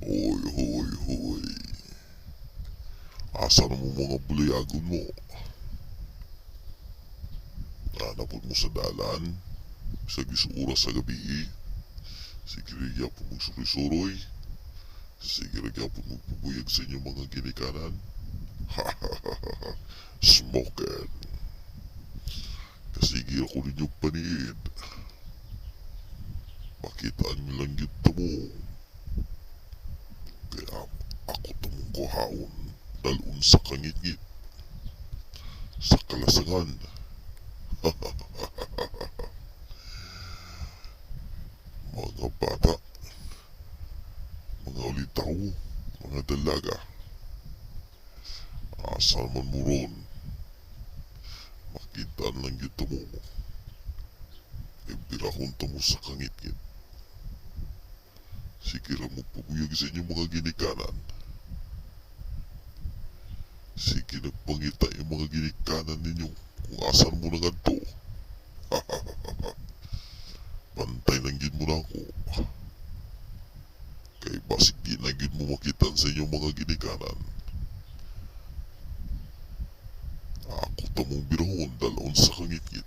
Hoy, hoy, hoy. Asa na mo, mga buliagon mo? Nanapod mo sa dalan. Sa oras sa gabi. Sige ra gyapon mong suroy-suroy. Sige ra gyapon mong pabuyag sa inyong mga ginikanan. Smoking. Kasige ako ninyo paniid. Makitaan nyo lang gyud mo. Kaya ako tamong kuhaon, dalon sa kangitngit. Sa kalasangan. Mga bata, mga ulitaw, mga dalaga. Asa man mo ron? Makita lang gyud mo. Kay birahon ta mo sa kangitngit. Sige ra mo pabuyag sa inyong mga ginikanan. Sige, nagpangita yung mga ginikanan ninyo kung asan mo nangadto. Bantay lang gyud mo na ako. Kay basig di na gyud mo makita sa inyong mga ginikanan. Ako tamong birahon, dalon sa kangitngit.